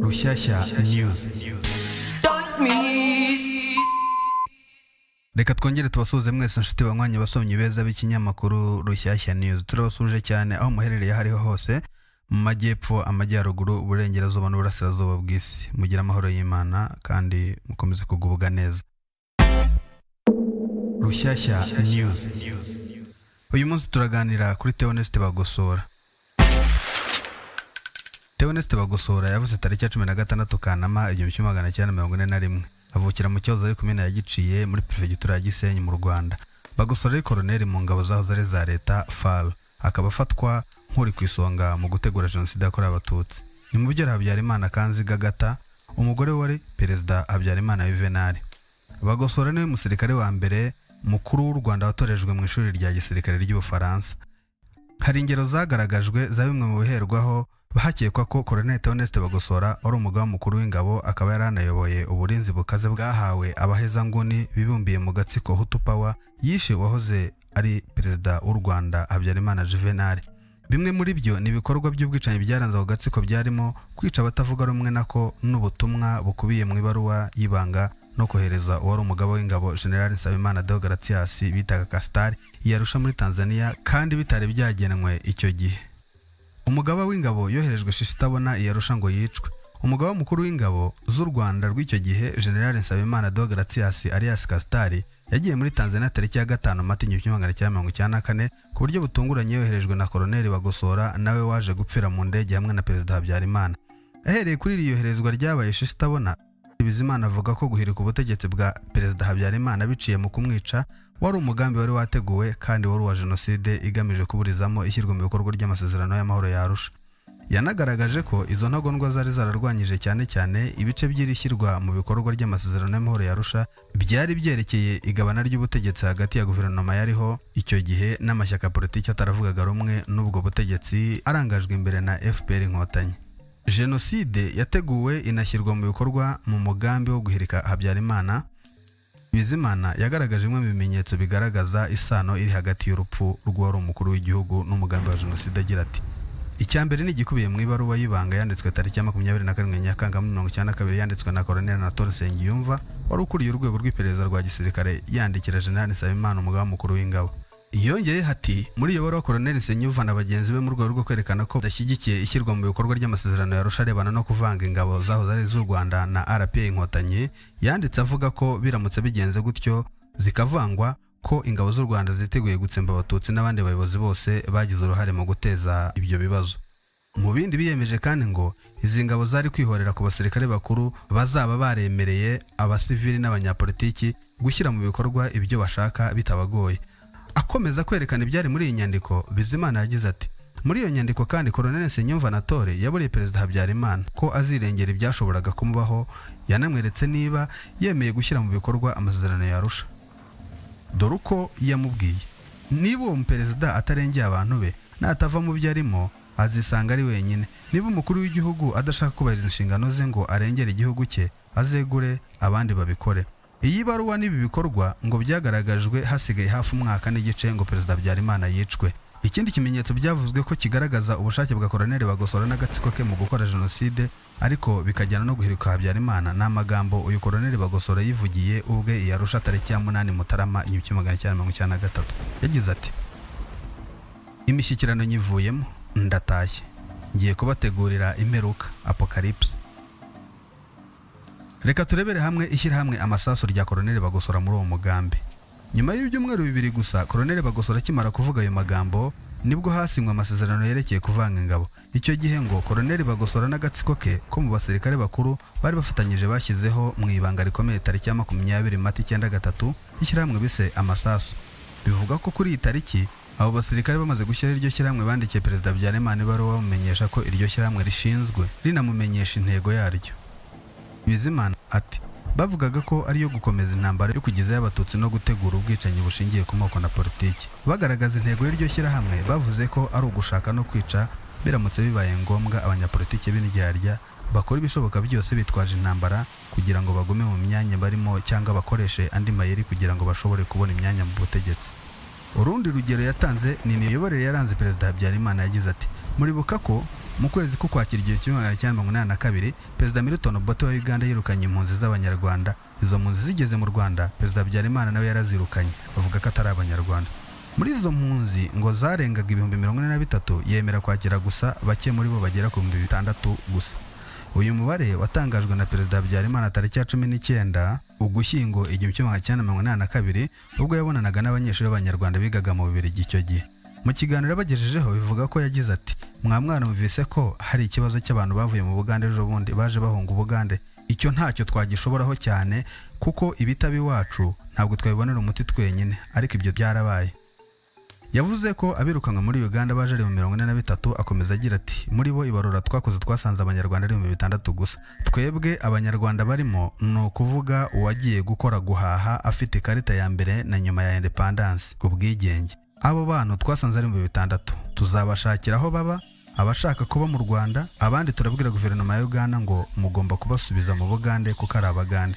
Rushyashya News. Don't miss. Reka twongere tubasuhuze mwese inshuti banywanyi basomyi beza b'ikinyamakuru Rushyashya News. Turabasuhuje cyane aho muherereye aho ariho hose, mu majyepfo, amajyaruguru, uburengerazuba n'uburasirazuba bw'isi. Mugire amahoro y'Imana kandi mukomeze kugubwa neza. Rushyashya News. Uyu munsi turaganira kuri Theoneste Bagosora. Theoneste Bagosora yavuze tariki ya 16 Kanama 1941, avukira mu cyahoze ari komine ya Giciye muri perefegitura ya Gisenyi mu Rwanda. Bagosora ari koroneri mu ngabo zahoze ari za leta FAR, akaba afatwa nk'uri ku isonga mu gutegura jenoside yakorewe Abatutsi. Ni mubyara Habyarimana Kanziga Agatha, umugore wari Perezida Habyarimana Juvenal. Bagosora niwe musirikare wa mbere mukuru w'u Rwanda watorejwe mu ishuri rya gisirikare ry'Ubufaransa. Hari ingero zagaragajwe za bimwe mu biherwaho hakekwa ko Colonel Theoneste Bagosora wari umugaba mukuru w'ingabo, akaba yaranayoboye uburinzi bukaze bwahawe abahezanguni bibumbiye mu gatsiko Hutu Power yishe uwahoze ari perezida w'u Rwanda Habyarimana Juvenal. Bimwe muri byo ni ibikorwa by'ubwicanyi byaranze ako gatsiko, byarimo kwica abatavuga rumwe nako n'ubutumwa bukubiye mu ibaruwa y'ibanga no kohereza uwari umugaba w'ingabo General Nsabimana Deogratias bitaga Castar yarusha muri Tanzania kandi bitari byagenwe icyo gihe. Umugaba w'ingabo yoherejwe Shishitabona yarusha ngo yicwe. Umugaba mukuru w'ingabo z'u Rwanda rw'icyo gihe General Nsabimana Deogratias alias Castar yagiye muri Tanzania tariki ya 5 Mata 1994 ku buryo butunguranye, yoherejwe na Colonel Bagosora nawe waje gupfira mu ndege hamwe na Perezida Habyarimana. Ahereye kuri iri yoherezwa ryabaye Shishitabona, Bizimana avuga ko guhirika ubutegetsi bwa Perezida Habyarimana biciye mu kumwica wari umugambi wari wateguwe kandi wari uwa jenoside igamije kuburizamo ishyirwa mu bikorwa ry'amasezerano y'amahoro ya Arusha. Yanagaragaje ko izo ntagondwa zari zararwanyije cyane cyane ibice by'irishyirwa mu bikorwa ry'amasezerano y'amahoro ya Arusha byari byerekeye igabana ry'ubutegetsi hagati ya guverinoma yariho icyo gihe n'amashyaka politiki ataravugaga rumwe n'ubwo butegetsi arangajwe imbere na FPR Inkotanyi. Jenoside yateguwe inashyirwa mu bikorwa mu mugambi wo guhirika Habyarimana. Bizimana yagaragaje bimwe mu bimenyetso bigaragaza isano iri hagati y'urupfu rw'uwari umukuru w'igihugu n'umugambi wa jenoside, agira ati: icya mbere ni igikubiye mu ibaruwa y'ibanga yanditswe tariki ya 27 Nyakanga 1992, yanditswe na Colonel Anatole Nsengiyumva wari ukuriye urwego rw'iperereza rwa gisirikare, yandikira General Nsabimana umugaba mukuru w'ingabo. Yongeye ati muri iyo baruwa Colonel Nsengiyumva na bagenzi be, mu rwego rwo kwerekana ko badashyigikiye ishyirwa mu bikorwa ry'amasezerano ya Arusha arebana no kuvanga ingabo zahoze ari iz'u Rwanda na RPA Inkotanyi, yanditse avuga ko biramutse bigenze gutyo zikavangwa, ko ingabo z'u Rwanda ziteguye gutsemba Abatutsi n'abandi bayobozi bose bagize uruhare mu guteza ibyo bibazo. Mu bindi biyemeje kandi ngo izi ngabo zari kwihorera ku basirikare bakuru bazaba baremereye abasivili n'abanyapolitiki gushyira mu bikorwa ibyo bashaka bitabagoye. Akomeza kwerekana ibyari muri iyi nyandiko, Bizimana yagize ati: muri iyo nyandiko kandi Colonel Nsengiyumva Anatole yaburiye Perezida Habyarimana ko azirengera ibyashoboraga kumubaho, yanamweretse niba yemeye gushyira mu bikorwa amasezerano ya Arusha. Dore uko yamubwiye: niba uwo muperezida atarengeye abantu be, natava mu byo arimo azisanga ari wenyine. Niba umukuru w'igihugu adashaka kubahiriza inshingano ze ngo arengere igihugu cye, azegure abandi babikore. Iyi baruwa n'ibi bikorwa ngo byagaragajwe hasigaye hafi umwaka n'igice ngo Perezida Habyarimana yicwe. Ikindi kimenyetso byavuzwe ko kigaragaza ubushake bwa Colonel Bagosora n'agatsiko ke mu gukora jenoside ariko bikajyana no guhirika Habyarimana ni amagambo uyu Colonel Bagosora yivugiye ubwe i Arusha tariki ya 8 Mutarama 1993. Yagize ati: imishyikirano nyivuyemo ndatashye, ngiye kubategurira imperuka, apocalypse. Reka turebere hamwe ishyirahamwe amasasu rya Colonel Bagosora muri uwo mugambi. Nyuma y'ibyumweru bibiri gusa Colonel Bagosora akimara kuvuga ayo magambo, nibwo hasinywe amasezerano yerekeye kuvanga ingabo. Icyo gihe ngo Colonel Bagosora n'agatsiko ke ko mu basirikare bakuru bari bafatanyije bashyizeho mu ibanga rikomeye tariki ya 20 Mata 1993 ishyirahamwe bise amasasu. Bivuga ko kuri iyi tariki abo basirikare bamaze gushyira iryo shyirahamwe bandikiye Perezida Habyarimana ibaruwa bamumenyesha ko iryo shyirahamwe rishinzwe, rinamumenyesha intego yaryo. Bizimana ati bavugaga ko ariyo gukomeza intambara yo kugezayo Abatutsi no gutegura ubwicanyi bushingiye ku moko na politiki. Bagaragaza intego y'iryo shyirahamwe bavuze ko ari ugushaka no kwica biramutse bibaye ngombwa abanyapolitiki b'indyarya bakora ibishoboka byose bitwaje intambara kugira ngo bagume mu myanya barimo cyangwa bakoreshe andi mayeri kugira ngo bashobore kubona imyanya mu butegetsi. Urundi rugero yatanze ni imiyoborere yaranze Perezida Habyarimana. Yagize ati muribuka ko Mu kwezi k'Ukwakira 1982, Perezida Milton Obote wa Uganda yirukanye impunzi z'Abanyarwanda. Izo mpunzi zigeze mu Rwanda, Perezida Habyarimana nawe yarazirukanye, avuga ko atari Abanyarwanda. Muri izo mpunzi ngo zarengaga 43,000, yemera kwakira gusa bake muri bo bagera ku 6,000 gusa. Uyu mubare watangajwe na Perezida Habyarimana tariki ya 19 Ugushyingo 1982, ubwo yabonanaga n'abanyeshuri b'Abanyarwanda bigaga mu Bubiligi icyo gihe. Mu kiganiro yabagejejeho bivuga ko yagize ati: "Mwarumvise ko hari ikibazo cy'abantu bavuye mu Bugande ejo bundi, baje bahunga Ubugande. Icyo ntacyo twagishoboraho cyane kuko ibitaba iwacu ntabwo twabibonera umuti twenyine, ariko ibyo byarabaye." Yavuze ko abirukanwe muri Uganda baje ari mu 43, akomeza agira ati: "Muri bo ibarura twakoze twasanze Abanyarwanda ari 6,000 gusa. Twebwe Abanyarwanda barimo ni ukuvuga uwagiye gukora guhaha afite ikarita ya mbere na nyuma ya independence, ubwigenge. Abo bantu twasanze ari 6,000, tuzabashakira aho baba, abashaka kuba mu Rwanda, abandi turabwira guverinoma ya Uganda ngo mugomba kubasubiza mu Bugande kuko ari Abagande."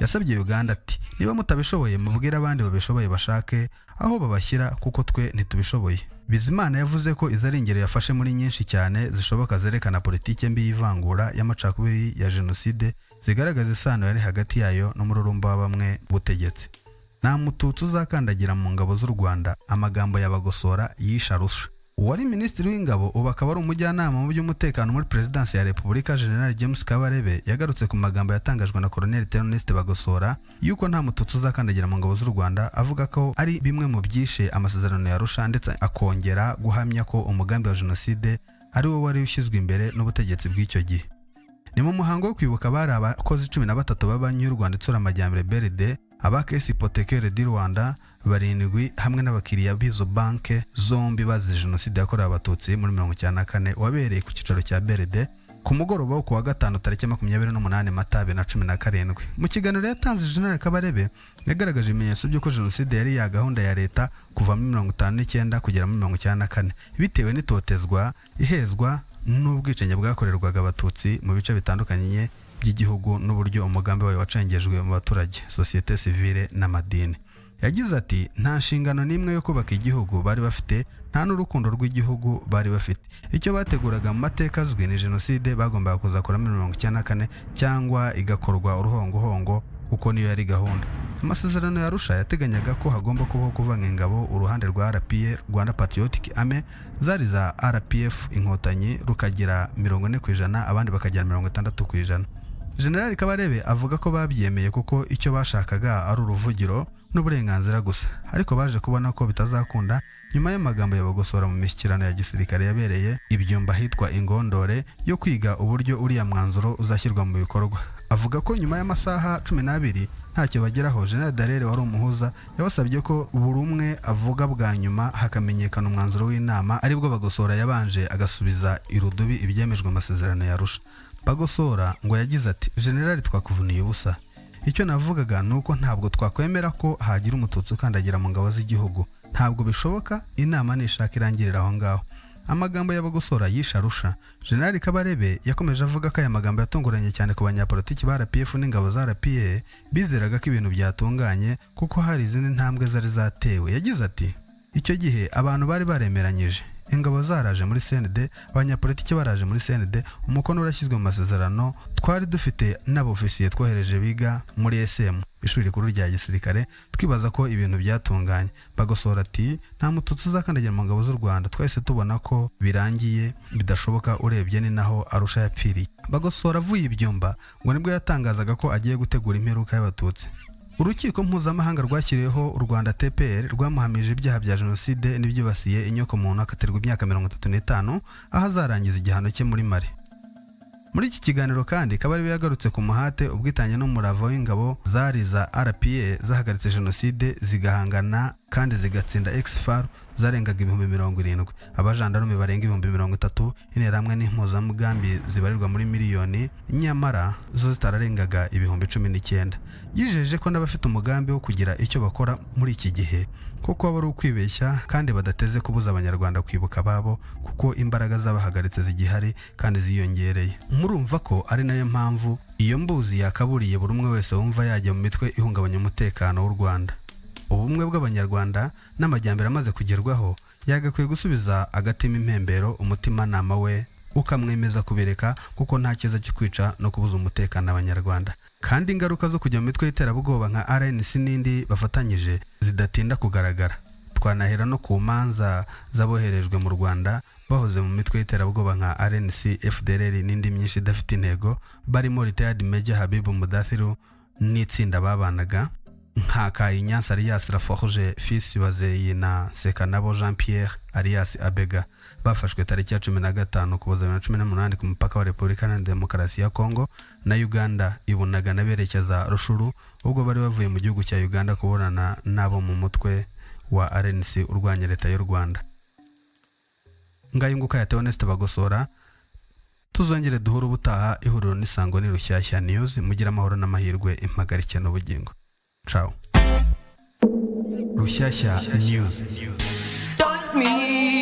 Yasabye Uganda ati: "Niba mutabishoboye mubwire abandi babishoboye bashake aho babashyira kuko twe ntitubishoboye." Bizimana yavuze ko izo ari ingero yafashe muri nyinshi cyane zishoboka zerekana politike mbi y'ivangura, y'amacakubiri, ya jenoside, zigaragaza isano yari hagati yayo n'umururumba wa bamwe butegetsi. Nta Mututsi uzakandagira mu ngabo z'u Rwanda, amagambo ya Bagosora yishe Arusha. Uwari Minisitiri w'Ingabo ubu akaba ari umujyanama mu by'umutekano muri Perezidansi ya Repubulika, General James Kabarebe, yagarutse ku magambo yatangajwe na Colonel Theoneste Bagosora yuko nta Mututsi uzakandagira mu ngabo z'u Rwanda, avuga ko ari bimwe mu byishe amasezerano ya Arusha, ndetse akongera guhamya ko umugambi wa jenoside ari wo wari ushyizwe imbere n'ubutegetsi bw'icyo gihe. Ni mu muhango wo kwibuka bari abakozi 13 ba Banki y'u Rwanda Itsura Amajyambere BRD, aba Caisse Hypothécaire du Rwanda 7, hamwe n'abakiriya b'izo banke zombi bazize jenoside yakorewe Abatutsi muri 1994, wabereye ku cyicaro cya BRD ku mugoroba wo kuwa gatanu tariki 28 Mata 2017. Mu kiganiro yatanze, General Kabarebe yagaragaje ibimenyetso by'uko jenoside yari ya gahunda ya leta kuva muri 59 kugera muri 94, bitewe n'itotezwa, ihezwa n'ubwicanyi bwakorerwaga Abatutsi mu bice bitandukanye by'igihugu, n'uburyo umugambi wayo wacengejwe mu baturage, sosiyete sivile n'amadini. Yagize ati: "Nta nshingano n'imwe yo kubaka igihugu bari bafite, nta n'urukundo rw'igihugu bari bafite. Icyo bateguraga mu mateka azwi ni jenoside bagombaga kuzakora muri 94 cyangwa igakorwa uruhongohongo, kuko niyo yari gahunda." Amasezerano ya Arusha yateganyaga ko hagomba kubaho kuvanga ingabo, uruhande rwa RPA, Rwanda Patriotic Army, zari za RPF Inkotanyi, rukagira 40%, abandi bakagira 60%. General Kabarebe avuga ko babyemeye kuko icyo bashakaga ari uruvugiro n'uburenganzira gusa, ariko baje kubona ko bitazakunda nyuma y'amagambo ya Bagosora mu mishyikirano ya gisirikare yabereye ibyumba ahitwa Ingondore yo kwiga uburyo uriya mwanzuro uzashyirwa mu bikorwa. Avuga ko nyuma y'amasaha 12 ntacyo bageraho, General Dallaire wari umuhuza yabasabye ko buri umwe avuga bwa nyuma hakamenyekana umwanzuro w'inama, aribwo Bagosora yabanje agasubiza irudubi ibyemejwe mu masezerano ya Arusha. Bagosora ngo yagize ati: "General, twakuvuniye ubusa. Icyo navugaga ni uko ntabwo twakwemera ko hagira Umututsi ukandagira mu ngabo z'igihugu. Ntabwo bishoboka, inama nishaka irangirira aho ngaho." Amagambo ya Bagosora yishe Arusha. General Kabarebe yakomeje avuga ko aya magambo yatunguranye cyane ku banyapolitiki ba RPF n'ingabo za RPA bizeraga ko ibintu byatunganye kuko hari izindi ntambwe zari zatewe. Yagize ati: "Icyo gihe abantu bari baremeranyije, ingabo zaraje muri CND, abanyapolitiki baraje muri CND, umukono urashyizwe mu masezerano, twari dufite n'abofisiye twohereje biga muri SM, ishuri rikuru rya gisirikare, twibaza ko ibintu byatunganye." Bagosora ati: "Nta Mututsi uzakandagira mu ngabo z'u Rwanda. Twahise tubona ko birangiye, bidashoboka, urebye ni naho Arusha yapfiriye." Bagosora avuye ibyumba ngo nibwo yatangazaga ko agiye gutegura imperuka y'Abatutsi. Urukiko mpuzamahanga rwashyiriweho u Rwanda TPR rwamuhamije ibyaha bya jenoside n'ibyibasiye inyokomuntu, akatirwa imyaka 35, aho azarangiza igihano cye muri Mali. Muri iki kiganiro kandi Kabarebe yagarutse ku muhate, ubwitange n'umurava w'ingabo zari za RPA zahagaritse jenoside, zigahangana kandi zigatsinda ex-FAR zarengaga 70,000, abajandarume barenga 30,000, interahamwe n'impuzamugambi zibarirwa muri miliyoni, nyamara zo zitararengaga 19,000. Yijeje ko n'abafite umugambi wo kugira icyo bakora muri iki gihe kuko aba ari ukwibeshya, kandi badateze kubuza Abanyarwanda kwibuka ababo, kuko imbaraga z'abahagaritse zigihari kandi ziyongereye. Murumva ko ari nayo mpamvu iyo mbuzi yakaburiye buri umwe wese wumva yajya mu mitwe ihungabanya umutekano w'u Rwanda, ubumwe bw'Abanyarwanda n'amajyambere amaze kugerwaho, yagakwiye gusubiza agatima impembero umutimanama we Ukamwemeza kubireka, kuko nta cyiza cyo kwica no kubuza umutekano Abanyarwanda, kandi ingaruka zo kujya mu mitwe y'iterabwoba nka RNC n'indi bafatanyije zidatinda kugaragara. Twanahera no ku manza z'aboherejwe mu Rwanda bahoze mu mitwe y'iterabwoba nka RNC, FDLR n'indi myinshi idafite intego, barimo Retired Major Habibu Mudathiru n'itsinda babanaga, nka Kayinyansa alias Laforge Fils Bazeyi na Nsekanabo Jean Pierre alias Abega, bafashwe tariki ya 15 Ukuboza 2018 ku mupaka wa Repubulika Iharanira Demokarasi ya Kongo na Uganda i Bunagana berekeza Rushuru, ubwo bari bavuye mu gihugu cya Uganda kubonana n'abo mu mutwe wa RNC urwanya leta y'u Rwanda. Ngayunguka ya Theoneste Bagosora, tuzongere duhure ubutaha. Ihuriro n'isango ni Rushyashya News. Mugire amahoro n'amahirwe, impagarike n'ubugingo. Ciao. Rushyashya News. Don't miss.